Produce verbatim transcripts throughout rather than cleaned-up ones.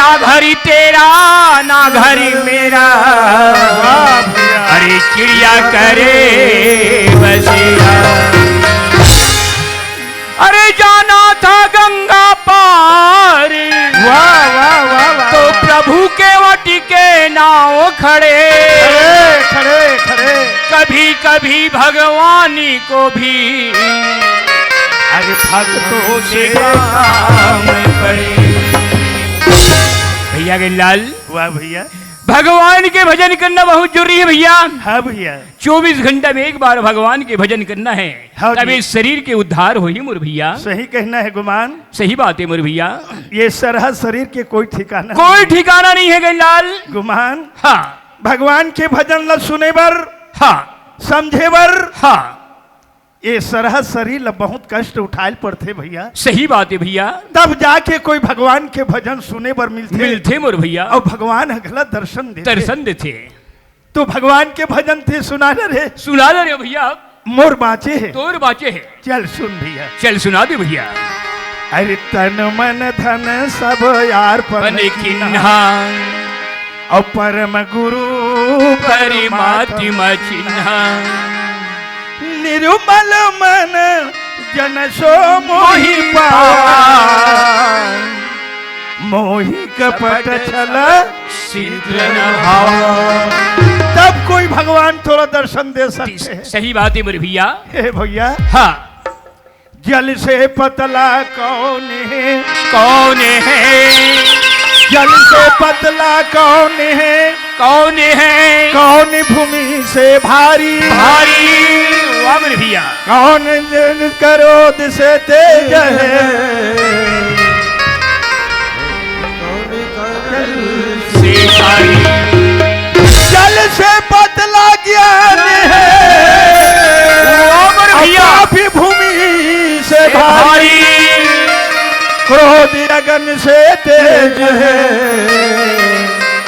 ना घर तेरा, ना घर मेरा। वाह भैया। अरे चिड़िया करे बसेरा। अरे जाना था गंगा पार। वाह, वाह, वाह, वाह, तो वाह। प्रभु के वट के नाव खड़े। खड़े, खड़े, खड़े। कभी कभी भगवान को भी अरे भक्तों से काम पड़े। भैया गिरिलाल, वाह भैया। भगवान के भजन करना बहुत जरूरी है भैया। हाँ भैया। चौबीस घंटा में एक बार भगवान के भजन करना है, हाँ तब जी। इस शरीर के उद्धार होही मोर भैया। सही कहना है गुमान। सही बात है मोर भैया। ये सरहा शरीर के कोई ठिकाना कोई नहीं। ठिकाना नहीं है गिरिलाल। गुमान। हाँ। भगवान के भजन ला सुने बर, हाँ। समझे बर, हाँ। ये सरहा शरीर ला बहुत कष्ट उठाए ल पड़थे भैया। सही बात है भैया। तब जाके कोई भगवान के भजन सुने बर मिलथे। मिलथे मोर भैया। अउ भगवान ह घला दर्शन देथे। दर्शन देथे। तो भगवान के भजन तैं सुना ना रे। सुना ना रे भैया। मोर बाँचे हे। तोर बाँचे हे। चल सुन भैया। चल सुना दे भैया। अरे तन मन धन सब यार पन पन किन्हा। किन्हा। अउ परम गुरु परमात्मा चिन्हा। निर्मल मन जन सो मोहि पावै। मोहि कपट छल शीघ्र न भावै। तब कोई भगवान तोला दर्शन दे सकथे। सही बात है मोर भैया। हे भैया। हाँ। जल से पतला कौन है? कौन है? जल से पतला कौन है? कौन है? कौन भूमि से भारी? भारी। वाह मेरे भैया। कौन क्रोध से तेज है? से भारी। जल से पतला ज्ञान है। वाह मेरे भैया। पापी भूमि से से भारी। भारी। क्रोध अगन से तेज है।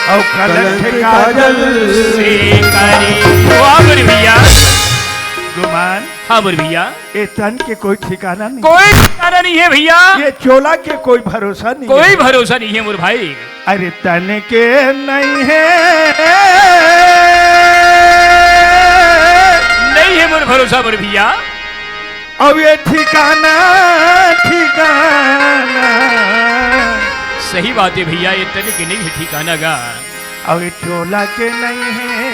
और कलंक काजल से कारी। वाह मेरे भैया। गुमान। हाँ मोर भैया। ये तन के कोई ठिकाना नहीं। कोई ठिकाना नहीं है भैया। ये चोला के कोई भरोसा नहीं कोई है। भरोसा नहीं है मोर भाई। अरे तन के नहीं है। नहीं है मोर भरोसा मोर भैया। अब ये ठिकाना, ठिकाना। सही बात है भैया, ये तन के नहीं है ठिकाना गा। अब ये चोला के नहीं है।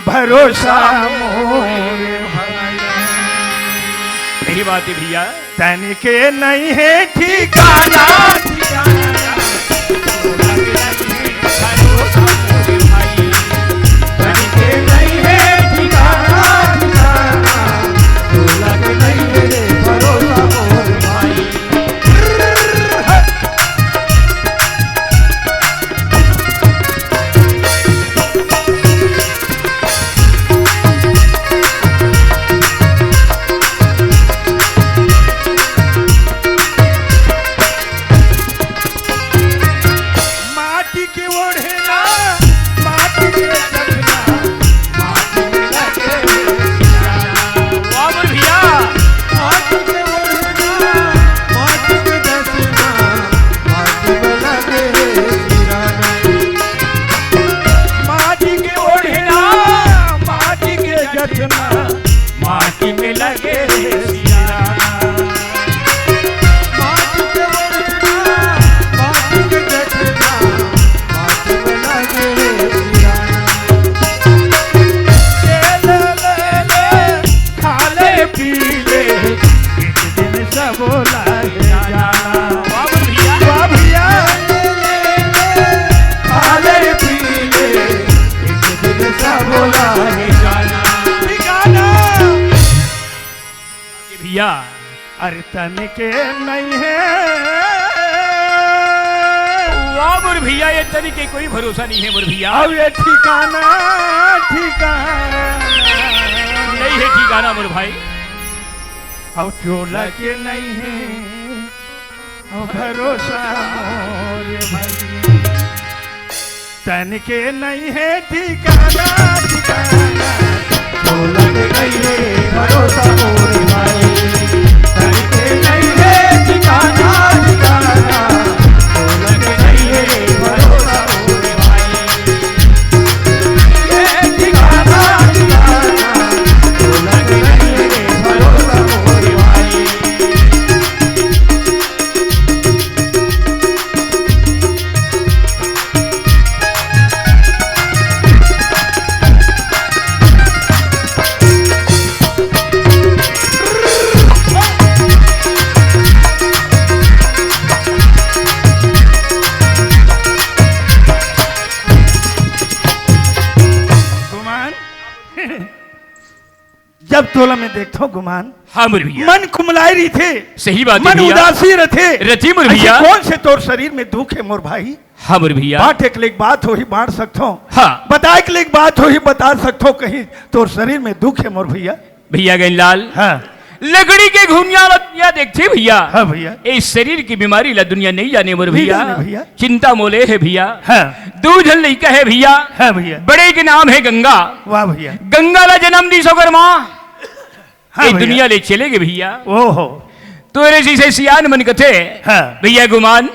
भरोसा मोरे भाई। सही बात है भैया। तन के नहीं है ठिकाना, ठिकाना। तन के नहीं है ठिकाना, ठिकाना। भरोसा मोरे भाई। माटी के ओढ़ना, माटी के रखना, माटी में लगे सिराना। वाह मोर भैया। माटी के ओढ़ना, माटी के रखना, माटी में लगे सिराना। माटी के ओढ़ना, माटी के जचना, माटी में लगे सिराना। माटी के ओढ़ना, माटी के जचना, माटी में लगे सिराना। ले, ले, ले, ले, खा ले, पी ले, एक दिन सब लागे जाना। वाह भैया। वाह भैया। खा ले, पी ले, एक दिन सब लागे जाना। ठिकाना। भैया। अरे तन के नहीं है। वाह मोर भैया, ये तन के कोई भरोसा नहीं है मोर भैया। अब ये ठिकाना, ठिकाना। नहीं है ठिकाना मोर भाई। अब चोला के नहीं है, अब भरोसा मोर भाई। तन के नहीं है ठिकाना, ठिकाना। दौलत नहीं है भरोसा मोर भाई। तन के नहीं है ठिकाना, ठिकाना। दौलत जब तोला मैं देखथों गुमान, हाँ मोर भैया। मन कुमलाए रहिथे, सही बात हे मन भैया। उदासी रथे। रथे मोर अइसे भैया। कौन से तोर शरीर में दुख हे मोर भाई? हाँ मोर भैया। बांटे के लेक बात होही बांट सकथों। हाँ। बताए के लेक बात होही बता सकथों, कहीं तोर शरीर में दुख हे मोर भैया? भैया गैनलाल। हाँ। लकड़ी के घुनिया ल दुनिया देखथे भैया। हाँ भैया। ए शरीर के बीमारी ला दुनिया नहीं जाने मोर नहीं भैया। जाने भैया। चिंता मोले हे भैया। हाँ। दू झन लइका हे भैया। हाँ भैया। बड़े के नाम हे गंगा। वाह भैया। गंगा ला जनम दीस ओकर माँ। हाँ ए भैया। दुनिया ले चले गे भैया। ओहो। तोरे जइसे सियान मन कथे, हाँ। भैया गुमान,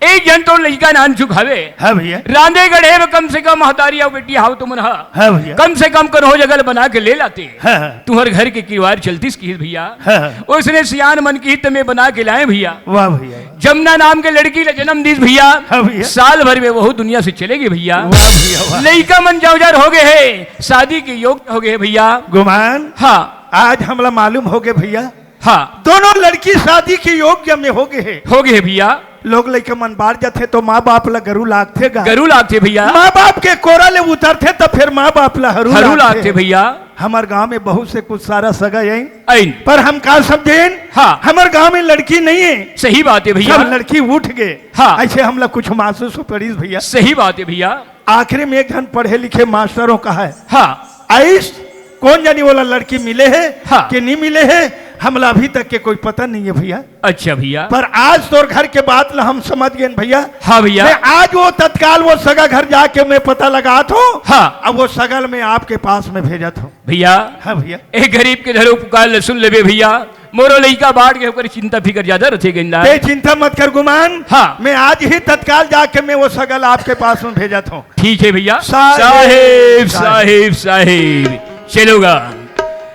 एक झन तोर लइका नानचुक हवे। हाँ भैया। रांधे गढ़े में कम से कम महतारी अउ बेटी हाव तुमन ह। हाँ भैया। कम से कम कन्हो जगह ल बना के ले लाते। हाँ, हाँ। तुंहर घर के किरवार चलतिस किहिस भैया। हाँ, हाँ। ओइसने सियान मन किहिस त मैं बना के लाएंव भैया। वाह भैया। जमुना नाम के लड़की ल जनम दीस भैया। हाँ भैया। साल भर में वहू दुनिया से चले गे भैया। वाह भैया, वाह। लइका मन जौजार हो गे हे, शादी के योग्य हो गे हे भैया। गुमान, हाँ। आज हमला मालूम हो गे भैया। हाँ। दोनों लड़की शादी के योग्य में हो गे हे। हो गे हे भैया। लोग लइका मन बाढ़ जाथे त माँ बाप ला गरू लागथे गा। गरू लागथे भैया। माँ बाप के कोरा ले उतरथे त फेर माँ बाप ला हरू हरू लागथे। लागथे भैया। हमर गांव में बहुत से कुछ सारा सगा आइन। आइन। पर हम का समझेन? हाँ। हमर गांव में लड़की नहीं हे। सही बात हे भैया। सब लड़की उठ गे। हाँ। अइसे हमला कुछ महसूस हो पड़िस भैया। सही बात हे भैया। आखिरी में एक झन पढ़े लिखे मास्टरों कहा हे। हाँ। आइस, कोन जानी ओला लड़की मिले हे हाँ। कि नहीं मिले हे, हमला अभी तक के कोई पता नहीं हे भैया। अच्छा भैया। पर आज तोर घर के बात ला हम समझ गेन भैया। हाँ भैया। मैं आज वो तत्काल वो सगा घर जाके मैं पता लगात हों। हाँ। अब वो सगा ल मैं आपके पास में भेजत हों। भैया। हाँ भैया। ए गरीब के धरो पुकार ल सुन लेबे भैया। मोरो लइका बाढ़ गे, ओकर चिंता फिकर ज्यादा रथे गैनलाल। ते चिंता मत कर गुमान। हाँ। मैं आज ही तत्काल जाके मैं वो सगा ल आपके पास में भेजत हों। ठीक हे भैया। साहेब, साहेब, साहेब, साहेब। साहेब। चलो गा।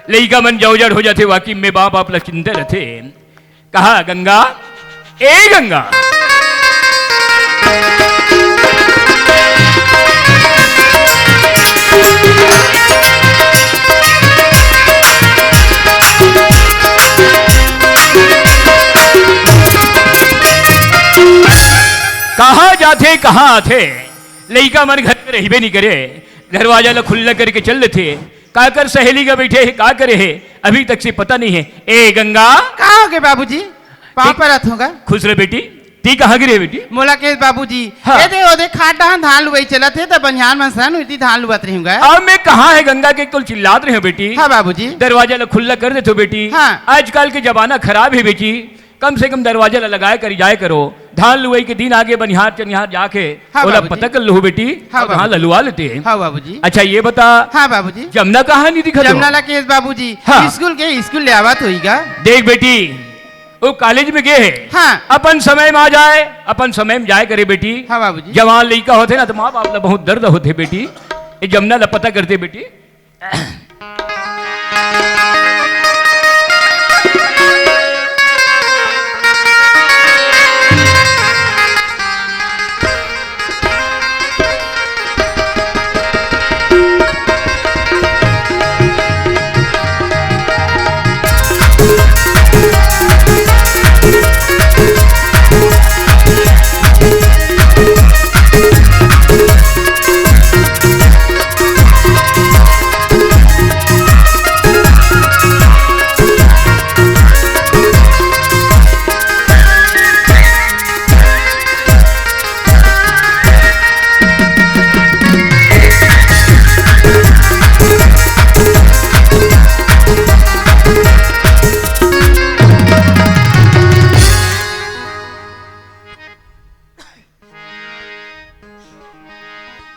लइका मन जौजार हो जाथे, वाकई में माँ बाप ला चिंता रथे। कहा गंगा, ए गंगा। कहाँ जाथे, कहाँ आथे, लइका मन घर में रहिबे नहीं करे, दरवाजा ला खुल्ला करके चल देथे। काकर सहेली का बैठे हे, का करे हे, अभी तक से पता नहीं हे। ए गंगा। का हो गे बाबूजी? पाँव परत हों गा। खुश रह बेटी। ती कहाँ गिरे बेटी? मोला के बाबूजी, हाँ। ए दे, ओ दे, खाट डहान धान लुवई चलत हे, त बनिहार मन सन उती धान लुवत रहिहूँ गा। अब मैं कहाँ हे गंगा के तोला चिल्लात रहेंव बेटी। हाँ बाबूजी। दरवाजा ला खुल्ला कर देथों बेटी। हाँ। आजकल के जमाना खराब हे बेटी, कम से कम दरवाजा ला लगाए कर जाए करो। धान लुवई के दिन आगे, बनिहार चनिहार जाके हाँ ओला बाबूजी। पता कर लहू बेटी, हाँ अउ धान बाबूजी। ला लुवा लेते। हाँ बाबूजी। अच्छा ये बता, हाँ बाबूजी। जमुना कहाँ नहीं दिखत हे? जमुना ला केहेस बाबूजी, हाँ। स्कूल गे, स्कूल ले आवत होही गा। देख बेटी, वो कॉलेज में गे हे। हाँ। अपन समय में आ जाए, अपन समय में जाए करे बेटी। हाँ बाबूजी। जवान लइका होथे ना त माँ बाप ला बहुत दर्द होथे बेटी। ये जमुना ला पता करते बेटी।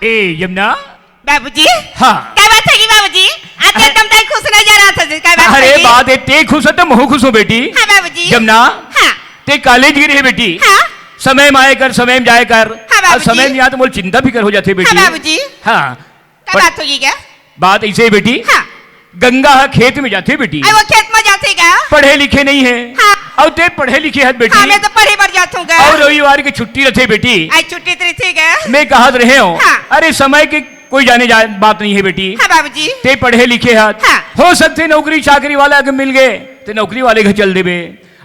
ए, यमुना। बाबूजी। हाँ। का बात हे गी बाबूजी? आज अरे एकदम ताई खुश नजर आत हस, का बात अरे हे गी? बात हे, ते खुश हे त महूँ खुश हों बेटी। हाँ बाबूजी। यमुना। हाँ। ते कॉलेज गे रहे बेटी। हाँ। समय में आए कर, समय में जाए कर। हाँ बाबूजी। समय में आए त मोला चिंता फिकर हो जाथे बेटी। हाँ बाबूजी। हाँ। का बात होगे? बात अइसे हे बेटी। हाँ। गंगा ह खेत में जाथे बेटी। अउ वो खेत में जाथे गा। पढ़े लिखे नहीं हे। हाँ। अउ ते पढ़े लिखे हस बेटी। हाँ, मैं तो पढ़े बर जाथों गा। अउ रविवार के छुट्टी रथे बेटी। आज छुट्टी तो रथे गा। मैं कहत रहेंव, हाँ। अरे समय के कोई जाने जा-, बात नहीं हे बेटी। हाँ बाबूजी। ते पढ़े लिखे हस। हाँ। हो सकथे नौकरी चाकरी वाला अगर मिल गे, ते नौकरी वाले घर चल देबे।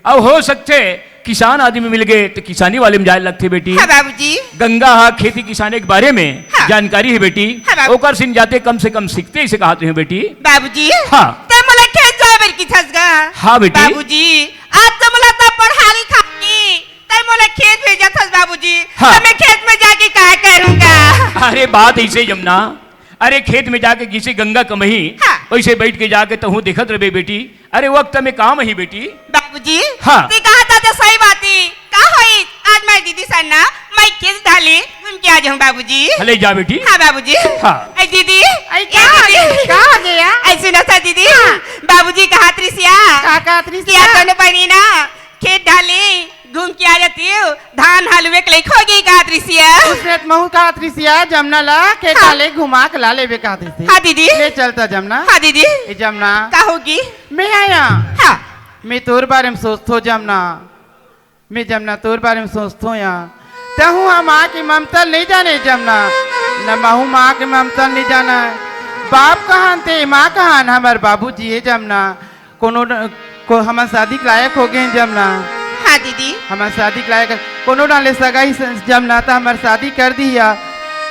अउ हो सकथे किसान आदमी मिल गे त किसानी वाले में जाए लगथे बेटी। हाँ बाबूजी। गंगा ह खेती किसानी के बारे में हाँ। जानकारी हे बेटी। हाँ बाबू। ओकर सिन जाते कम से कम सीखते, इसे कहत रहेंव बेटी। बाबूजी। हाँ। ते मोला कर की थस गा। हाँ बेटी। बाबूजी, आज तो मोला तब पढ़ा लिखा के तै मोला खेत भेजत हस बाबूजी। हाँ। तो मैं खेत में जाके का करूँगा? अरे बात ऐसे जमुना, अरे खेत में जाके जैसे गंगा कमही, हाँ। वैसे बैठ के जाके तहूँ देखत रहे बेटी। अरे वक्त में काम ही बेटी। बाबूजी, हाँ। तै कहा था तो सही बात ही। का होई? आज मैं दीदी सन ना, मैं खेत ढाली घूम के आ जाऊँ बाबूजी। हले जा बेटी। हाँ बाबूजी। हाँ। ऐ दीदी, ऐ ए का दीदी। का हो गया? ऐ सुना था दीदी। हाँ। बाबूजी कहा त्रिसिया। का कहा त्रिसिया? कि अपन बनी ना खेत ढाली घूम के आ जाती हूँ, धान हलवे के लइक होगी कहा त्रिसिया। उसने तो महू कहा त्रिसिया, जमुना ला खेत हाँ। ढाले घुमा के ला लेबे कहा त्रिसिया। हाँ दीदी। ले चलता जमुना। हाँ दीदी। ए जमुना। का होगी? मैं आया। हाँ। मैं तोर बारे में सोचथो जमुना। मैं जमुना तोर बारे में सोचथो या। तहूँ हा माँ के ममता ल नइ जाने जमुना। न महू माँ के ममता ल नइ जाना। बाप कहान ते माँ कहान हमर बाबूजी हे जमुना। कोनो न-, को हमन शादी के लायक हो गए जमुना। हाँ दीदी। हमन शादी के लायक, कोनो डाले सगाई स-, जमुना त हमर शादी कर दिया।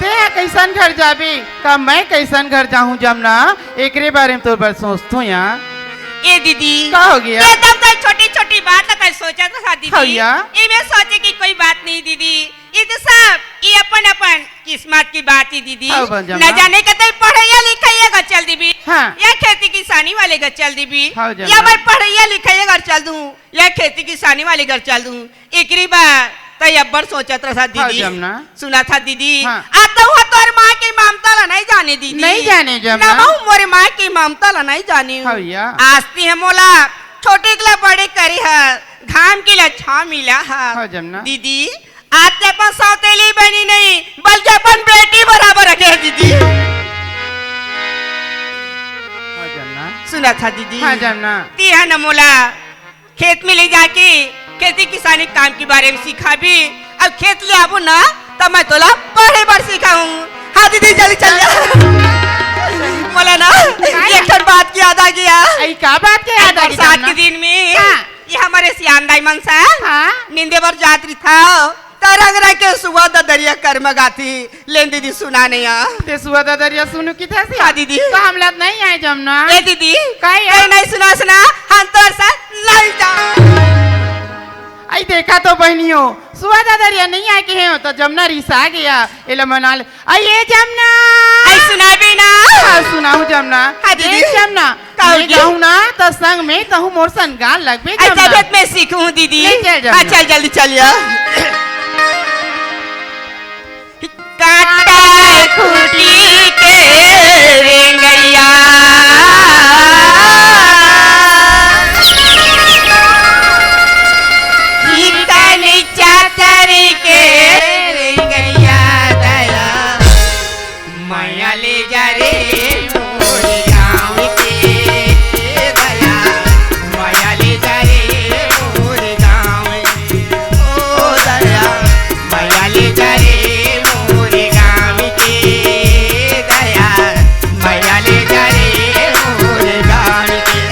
ते हा कैसन घर जाबे, का मैं कैसन घर जाहूँ जमुना? एकरे बारे में तोर बर सोचथो या। ए दीदी। का हो गया? एकदम तो छोटी-छोटी बात ला तै सोचत रहा दीदी। हाँ या। इमे सोचे की कोई बात नहीं दीदी। ये तो सब, ये अपन-अपन किस्मत की बात ही दीदी। हाँ, बन जमुना। न जाने कतई पढ़ैया लिखैया घर चल दीबी। हाँ। या खेती किसानी वाले घर चल दीबी। हाँ, जमुना। या मैं पढ़ैया लिखैया घर चल दूँ, या खेती किसानी वाले घर चल दूँ। एकरी बार तै अब्बड़ सोचत रहा हाँ, दीदी। जमुना। सुना था दीदी। हाँ। आ तो हुआ तोर माँ के ममता ला नहीं जाने दीदी। नहीं जाने जमुना। ना महू मोरे माँ के ममता ला नहीं जाने। हाँ, या। आज ते हा मोला छोटे के ला बड़े करे हा, घाम के ला छाँव मिला हा। हाँ, जमुना। दीदी, आज ते अपन सौतेली बहिनी नहीं, बल्कि अपन बेटी बराबर रखे है दीदी। हाँ, जमुना। सुना था दीदी। हाँ, जमुना। ते हा न मोला खेत में ले जाके खेती किसानी काम के बारे में सिखाबी। अब खेत ले आबो ना, तब मैं तोला पढ़े बर सिखाऊँ। हाँ दीदी, जल्दी चल जा। मोला ना, एक ठन बात की याद आ गया। अई, का बात के याद आ गया बरसात के दिन में? हाँ। ये हमरे सियान दाई मन सा हाँ। निंदे बर जात रहिथव, त रंग रंग के सुआ ददरिया करमगाथी। लेन दीदी सुना नहीं आ। ते सुआ ददरिया सुनहूँ किथे से? हाँ दीदी। त हमला त नहीं आए जमुना। ए दीदी, का या? ए नहीं सुना सुना, हम तोर सा नहीं जा। अई देखा तो बहिनियो, सुआ ददरिया नहीं आए के हे, त जमुना रिसा गया, एला मना ले। अई ए जमुना। अई सुना भी ना। हाँ, सुनाहूँ जमुना। हाँ दीदी। ए जमुना, का मैं होगे? गाहूँ ना, त संग में तहूँ मोर संग गा लगबे अच्छा, जमुना। अभी मैं सीखूँ दीदी। ले चल जमुना। हाँ, चल जल्दी चलिया। काटा खूटी के रेंगैया, इतनी चादर के रेंगैया दया। मया ले जा रे मोर गाँव के दया, मया ले जा रे मोर गाँव के, ओ दया, मया ले जा रे मोर गाँव के दया, मया ले जा रे मोर गाँव के।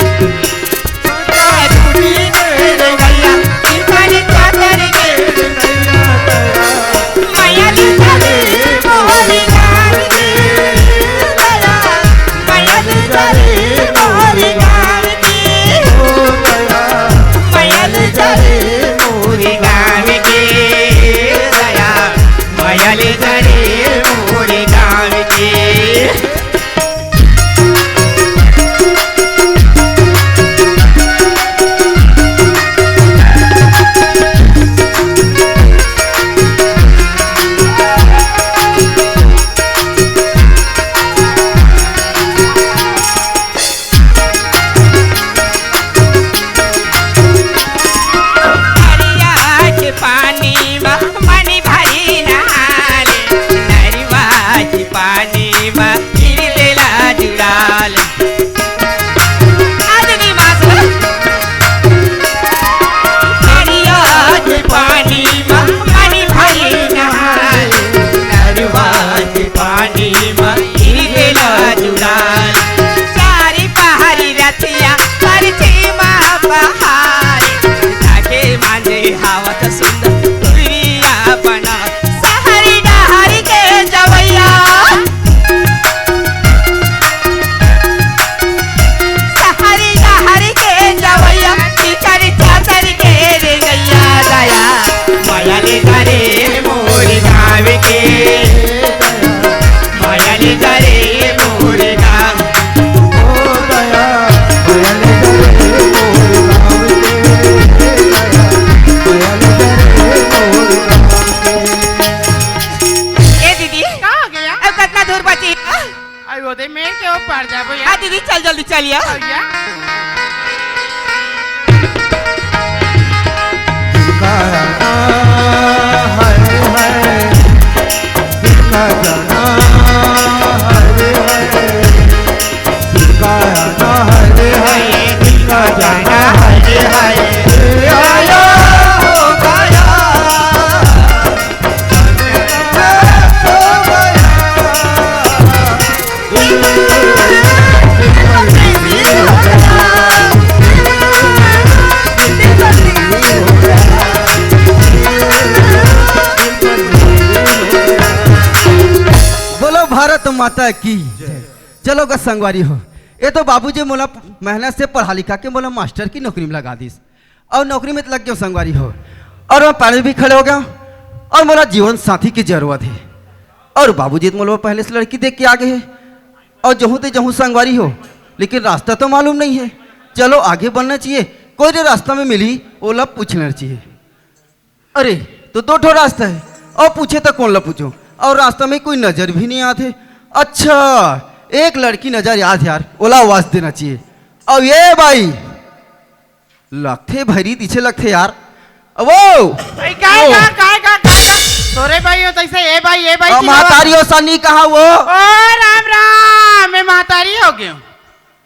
चल जल्दी चल यार। बोलो भारत माता की। चलो गा संगवारी हो, ये तो बाबूजी मोला मेहनत से पढ़ा लिखा के मोला मास्टर की नौकरी में लगा दिस। अउ नौकरी में लग गयो संगवारी हो, अउ मैं पढ़े भी खड़े हो गयो, अउ मोला जीवन साथी की जरूरत हे। अउ बाबूजी तो मोला पहले से लड़की देख के आ गए हे, अउ जहूँ ते जहूँ संगवारी हो, लेकिन रास्ता तो मालूम नहीं हे। चलो आगे बढ़ना चाहिए, कोई जो रास्ता में मिली ओला पूछ लेना चाहिए। अरे, तो दो ठो रास्ता हे, अउ पूछे तो कौन ला पूछो, अउ रास्ता में कोई नजर भी नहीं आत हे। अच्छा, एक लड़की नजर आत हे यार, ओला आवाज देना चाहिए। अउ ये बाई, लगथे भैरी दिखे लगथे यार। अब वो ए, काय ओ। का, काय का, काय का? तोरे बाई हो तइसे, ए बाई, ए बाई अ, चिल्लावा। महतारी हो सन्नी कहा वो? ओ राम राम, मैं महतारी हो गयो।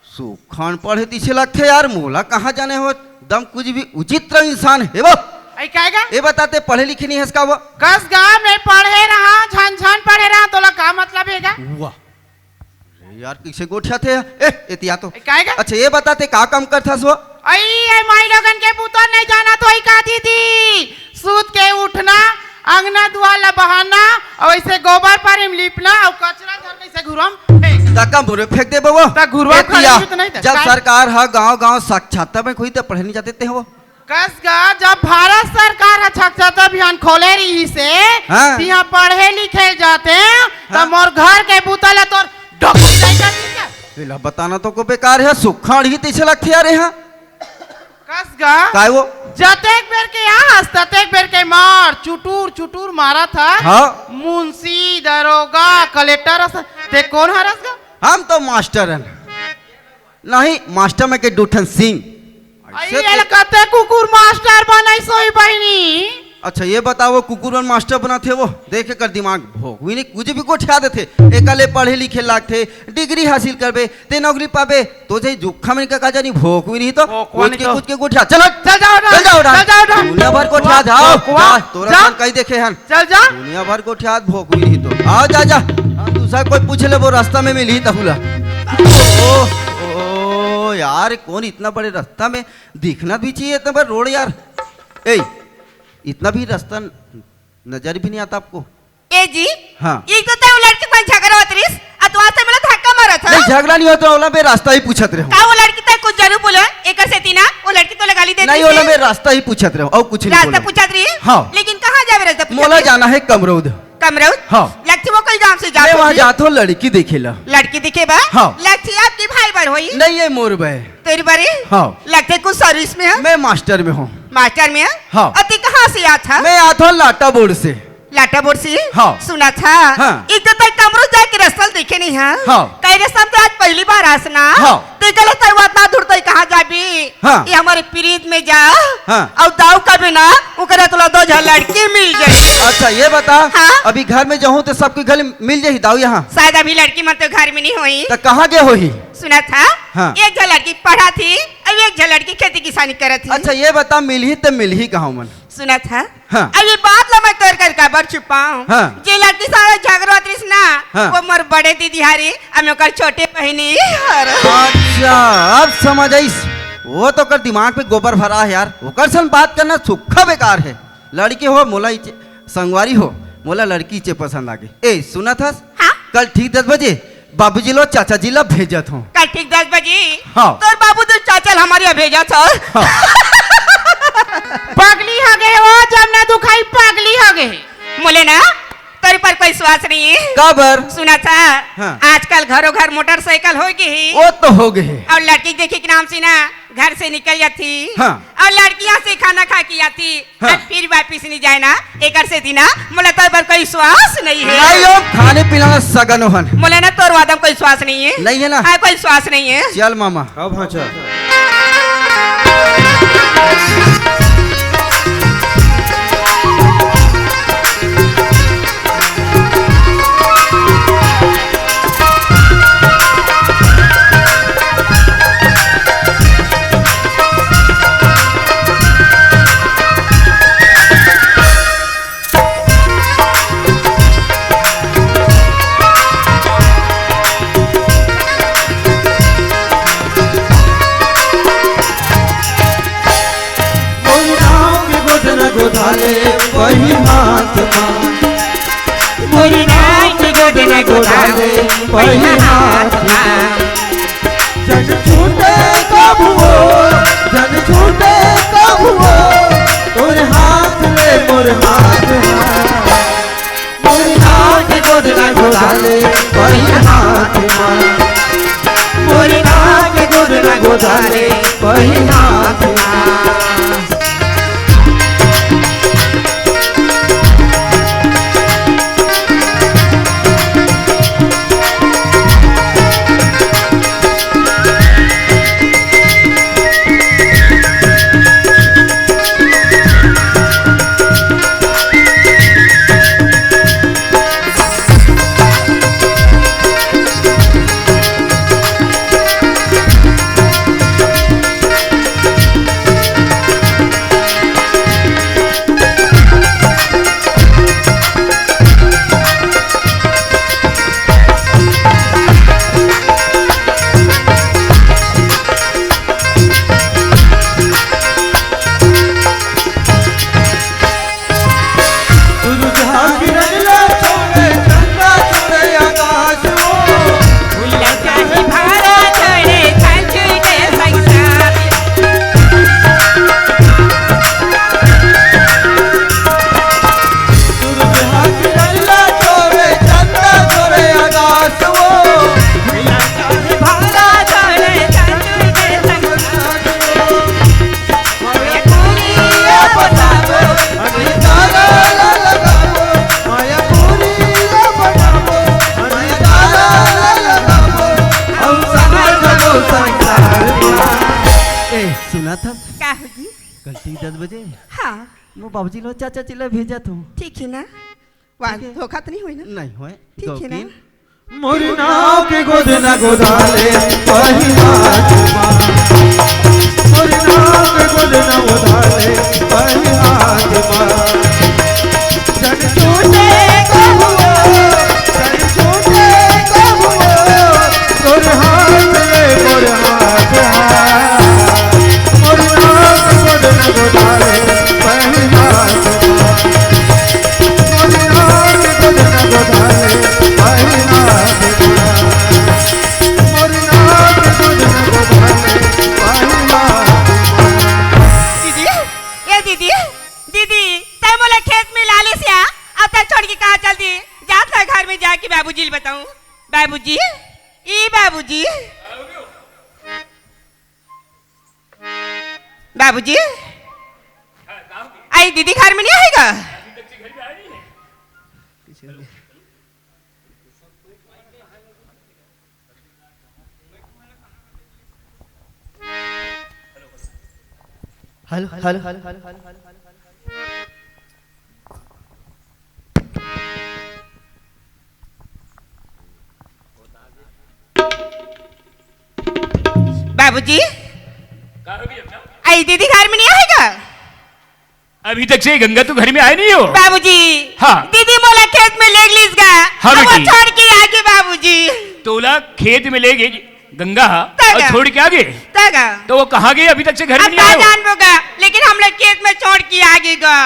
सुखन पढ़े दिखे लगथे यार, मोला कहाँ जाने हो, दम कुछ भी उचित इंसान हे वो। ए, काय का? ये बताते पढ़े लिखे नहीं हस का वो? कस गा, मैं पढ़े रहा, झन झन पढ़े रहा, तोला का मतलब हे गा? वाह। अरे यार, कइसे गोठियाथे? ए, एतिया तो। ए, काय का? अच्छा, ये बताते का काम करथस वो? अई, ए माई लोगन के बुता नहीं जाना तो ही का दीदी? सूत के उठना, अंगना दुआर ला बहारना, अउ ऐसे गोबर पानी में लिपना, अउ कचरा घर कैसे घुरम फेंक। तका मुरे फेंक दे बबो। त घुरवा एतिया, खड़े भी तो नहीं था। जब काय? सरकार ह गांव-गांव साक्षरता में कोई तो पढ़े नहीं जाते ते हो। कस गा, जब भारत सरकार ह साक्षरता अभियान खोले रही से, हाँ। तिहाँ पढ़े लिखे जाते, त हाँ। मोर घर के बुता ला तोर डॉक्टर नहीं करती क्या? एला बताना तो को बेकार हे, सुखाड़ ही तइसे लगथे यार, हाँ। कस गा। काय वो? जतेक बेर के आस, ततेक बेर के मार, चुटुर, चुटुर मारत हस। हाँ। मुंशी, दरोगा, कलेक्टर अस, ते कोन हरस गा? हम तो मास्टर हन। नहीं, मास्टर में के दू ठन सींग। अई, ऐसे एला तो कते कुकुर मास्टर बनाइस होही बहिनी? अच्छा, ये बताओ, कुकुर मन मास्टर बनाथे वो? देख एकर दिमाग भोकवी नहीं, कुछ भी गोठिया देथे। एकर ले पढ़े लिखे लागथे, डिग्री हासिल करबे, ते नौकरी पाबे, तो जे जुक्खा में का, का जानी भोकवी नहीं तो, भोकवा कुछ नहीं के, तो। कुछ के गोठिया। चल हट। चल जाओ ना। चल जाओ ना। चल जाओ ना। दुनिया भर गोठिया भोकवा, जाओ। भोकवा, जा, तोरा जा। सन कहीं देखे हन। चल जा। दुनिया भर गोठिया भोकवी नहीं तो। आओ, जा, जा। हम दूसरा कोई पूछ ले, वो रास्ता में मिली तहुला। ओ, ओ, यार, कौन इतना बड़े रास्ता में दिखना भी चाहिए इतना बड़ा रोड यार। ए, इतना भी रास्ता नजर भी नहीं आता आपको? ए जी, हाँ। एक तो तय वो लड़की मन झगड़ा होत रहिस, आ तू आज तक मोला धक्का मारत हस। नहीं, झगड़ा नहीं होता, ओला मैं रास्ता ही पूछत रहे हूँ। का वो लड़की तय कुछ जरूर बोले, एकर सेती ना, वो लड़की तो लगा ली देती नहीं, ओला मैं रास्ता ही पूछत रहे हूँ, और कुछ नहीं रास्ता बोला। पूछत रही? हाँ। लेकिन कहाँ जावे रास्ता पूछत मोला रही? जाना है कमरौद। कमरौद? हाँ। लगथे वो कोई गांव से जात मैं वहाँ होही। जात हूँ लड़की देखे ला। लड़की देखे बर? हाँ। लगथे आपके भाई बर होही। नहीं, ये मोर बर। तेरे बारे? हाँ। लगथे कुछ सर्विस में है? मैं मास्टर में हूँ। मास्टर में है? हाँ। अउ ते कहाँ से आत हस? मैं आत हूँ लाटा बोर्ड से। लाटा बोर्ड से? हाँ। सुनत हस? हाँ। एक तो तय कमरौद जाए के रास्ता देखे नहीं है। हाँ। कई रास्ता में तो आज पहली बार आस ना। हाँ। ते गलत है, वो इतना दूर तय कहाँ जाबे? हाँ। ये हमरे प्रीत में जा। हाँ। अउ दाऊ का बिना ओकरा तोला दो झन लड़की मिल जाए। अच्छा, ये बता, हाँ? अभी घर में जाहूँ तो सबके घर मिल जाही दाऊ यहाँ? शायद अभी लड़की मन तो घर में नहीं होही। तो कहाँ गए होही? सुनत हस? हाँ। एक झन लड़की पढ़त ही, अउ एक झन लड़की खेती किसानी करत ही। अच्छा, ये बता, मिलही तो मिलही कहाँ मन? सुनत हस? हाँ। अब ये बात ला मैं तोर कर काबर छुपाऊं? हाँ। जे लड़की सारा झगड़ा होत रहिस ना, हाँ। वो मोर बड़े दीदी हरे, अब मैं ओकर छोटे बहिनी हरंव। अच्छा, अब समझ आइस। वो तो ओकर दिमाग पे गोबर भरा है यार, ओकर सन बात करना सुक्खा बेकार है। लड़की हो मोला इचे, संगवारी हो मोला लड़की इचे पसंद आगे। ए, सुनत हस? हाँ? कल ठीक दस बजे बाबूजी लो चाचा जी ला भेजत हूँ। कल ठीक दस बजे? हाँ। तोर बाबू तो चाचा ला हमर यहाँ भेजत हस। हाँ। पगली हो गए वो, जब ना दुखाई पगली हो गए। मोले ना, तोर ऊपर कोई विश्वास नहीं है। काबर? सुना था, हाँ। आजकल घरों घर मोटरसाइकिल हो गई है। वो तो हो गई है। और लड़की के देखे के नाम से ना घर से निकल जाती। हाँ। और लड़कियां से खाना खा के आती, हाँ। और फिर वापिस नहीं जाए ना, एकर से दिना मोला तोर ऊपर कोई विश्वास नहीं है। नहीं हो, खाने पीने में सगन हो हन। मोला ना तोर वादम कोई विश्वास नहीं है। नहीं है ना? हाँ, कोई विश्वास नहीं है। चल मामा। अब हाँ चल। मोर नाव के गोदना गोदाले पही हाथ मा। मोर नाव के गोदना गोदाले पही हाथ मा। जन छूटे कबुओ, जन छूटे कबुओ, तोर हाथ ले मोर हाथ मा। मोर नाव के गोदना गोदाले पही हाथ मा। मोर नाव के गोदना गोदाले पही हाथ मा। ए, सुना था? का हो जी? कल ठीक दस बजे। हाँ। वो बाबूजी लो चाचा जी ला भेजा था। ठीक है ना? वाह, ठीक है। धोखा तो नहीं होई ना? नहीं होए। ठीक है ना? गौकी। मोर नाव के गोदना गोदाले पही हाथ मा। मोर नाव के गोदना गोदाले पही हाथ मा। जन छूटे कबुओ, जन छूटे कबुओ, तोर हाथ ले मोर हाथ हा। मोर नाव के गोदना गोदाले पही हाथ मा। दीदी, ए दीदी, दीदी, तै मोला खेत में ला लेस या, अब तक छोड़ के कहाँ चल दी? जात ला घर में जाके बाबूजी ल बताऊं। बाबूजी, ई बाबूजी। बाबूजी, आई दीदी घर में नहीं आएगा? Hello, hello, hello, hello. बाबूजी, का हो गया बेटा? आई दीदी घर में नहीं आएगा? अभी तक से गंगा तो घर में आए नहीं हो? बाबूजी, हाँ। दीदी मोला खेत में ले लीस गा। हाँ अब वो बेटी। छोड़ के आगे बाबूजी। तोला खेत में ले गई गंगा, तगा। और छोड़ के आगे? तगा। तो वो कहाँ गई? अभी तक से घर में अब नहीं का आए हो? जानबो गा, लेकिन हम लोग खेत में छोड़ के आगे गा।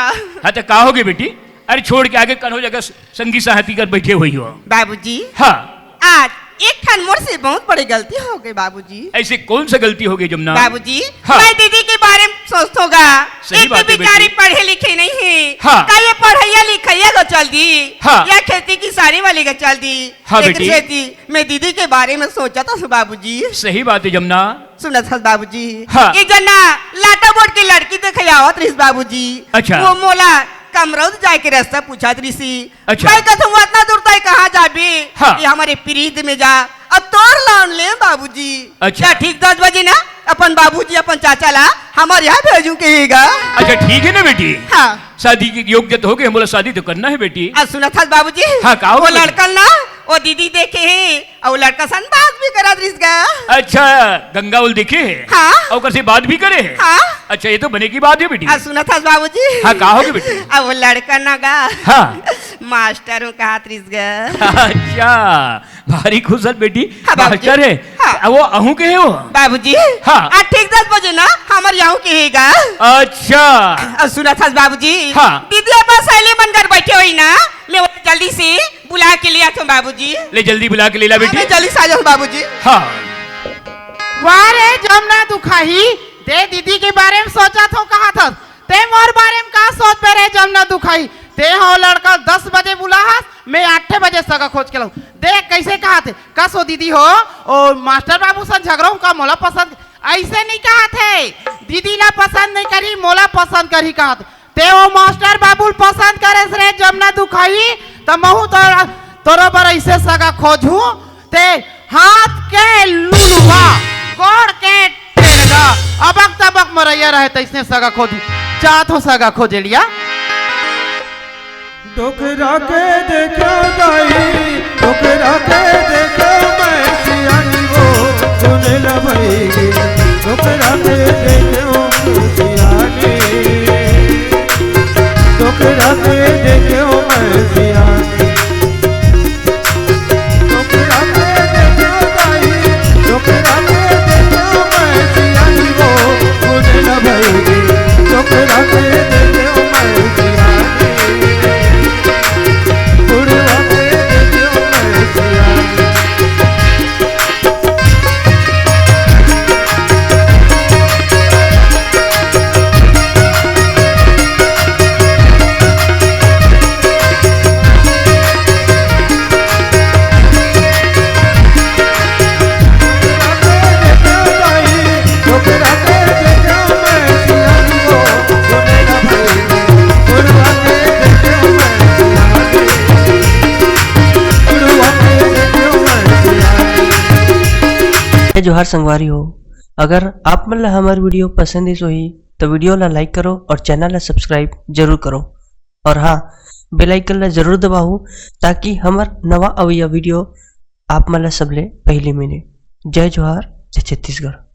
हाँ, तो का हो गई बेटी? अरे छोड़ के आगे कनो जगह संगी साथी कर बैठे हुई हो। बाबूजी। हाँ। आज एक ठन मोर से बहुत बड़ी गलती हो गई बाबूजी। ऐसे कौन सा गलती हो गई जमुना? बाबूजी, हाँ। मैं दीदी के बारे में सोचथों गा, सही एक तो बात है बेटी। बेचारी पढ़े लिखे नहीं है, हाँ। का ये पढ़इया लिखइया गा चल दी, हाँ। या खेती किसानी वाली गा चल दी। हाँ एक बेटी। खेती मैं दीदी के बारे में सोचत हँव बाबूजी। सही बात है जमुना। सुनत हस बाबूजी, हाँ। एक जना लाटा बोर्ड के लड़की देखे आवत रहिस बाबूजी। अच्छा। वो मोला कमरौद जाए के रास्ता पूछत रहिस। अच्छा। मैं कथँव, "अतना दूर तैं कहाँ जाबे?" हाँ। ये हमरे प्रीत में जा, अब तोर नाम ले बाबूजी। अच्छा। या ठीक दस बजे ना अपन बाबूजी, अपन चाचा ला हमर यहाँ भेजहूँ कहे गा। अच्छा, ठीक है ना बेटी? हाँ। शादी के योग्य तो हो गे, हमला शादी तो करना है बेटी। अब सुनत हस बाबूजी? हाँ, का हो वो बेटी? लड़का ना, वो दीदी देखे हे, अउ लड़का सन बात भी करत रहिस गा। अच्छा, गंगा उल देखे हे? हाँ। अउ ओकर से बात भी करे हे? हाँ। अच्छा, ये तो बने की बात है बेटी। अब सुनत हस बाबूजी? हाँ, का हो गे बेटी? अब वो लड़का ना गा। हाँ। मास्टर हूँ कहत रहिस गा। अच्छा, भारी खुश हस बेटी। हाँ, बाबूजी। मास्टर हे? हाँ। अब वो अहूँ के हे वो? बाबूजी? हाँ। आज ठीक दस बजे ना हमर यहाँ के हे गा। अच्छा। अब सुनत हस बाबूजी? हाँ। दीदी अपन सहेली मन घर बैठे होही ना, मैं वो जल्दी से बुला के ले आथों बाबूजी। ले जल्दी बुला के ले ला हाँ, बेटी। मैं जल्दी से आ जाथों बाबूजी। हाँ। वाह रे जमुना दुखाही, तैं दीदी के बारे में सोचत हँव कहत हस, तैं मोर बारे में का सोचबे रे जमुना दुखाही? तैं हो लड़का दस बजे बुलाहस, मैं आठे बजे सगा खोज के लाहूँ। देख कइसे कहत हे, कस हो दीदी हो, ओ मास्टर बाबू सन झगड़हूँ का मोला पसंद, अइसे नइ कहत हे, दीदी ला पसंद नइ करही, मोला पसंद करही कहत। तैं ओ मास्टर बाबू ल पसंद करेस रे जमुना दुखाही, त महूँ तोर, तोरो बर अइसे सगा खोजहूँ। तैं हाथ के लुलुहा, गोड़ के टेड़गा, अबक तबक मरइया रहे तइसने सगा खोजहूँ। जाथों सगा खोजे लिया। डोकरा के देखेंव दाई, डोकरा के देखेंव मैं सियानी वो, सुन ल भई गे। डोकरा के देखेंव मैं सियानी, डोकरा के देखेंव मैं सियानी। डोकरा के देखेंव दाई, डोकरा के देखेंव मैं सियानी वो, सुन ल भई गे। डोकरा के देखेंव मैं सियानी। जय जोहार संगवारी हो, अगर आप मन ला हमर video पसंद आइस होही, तो video ला like करो और channel ला subscribe जरूर करो। और हाँ, bell icon ला जरूर दबाओ, ताकि हमर नवा अवइया video आप मन ला सबले पहिली मिले। जय जोहार, जय छत्तीसगढ़।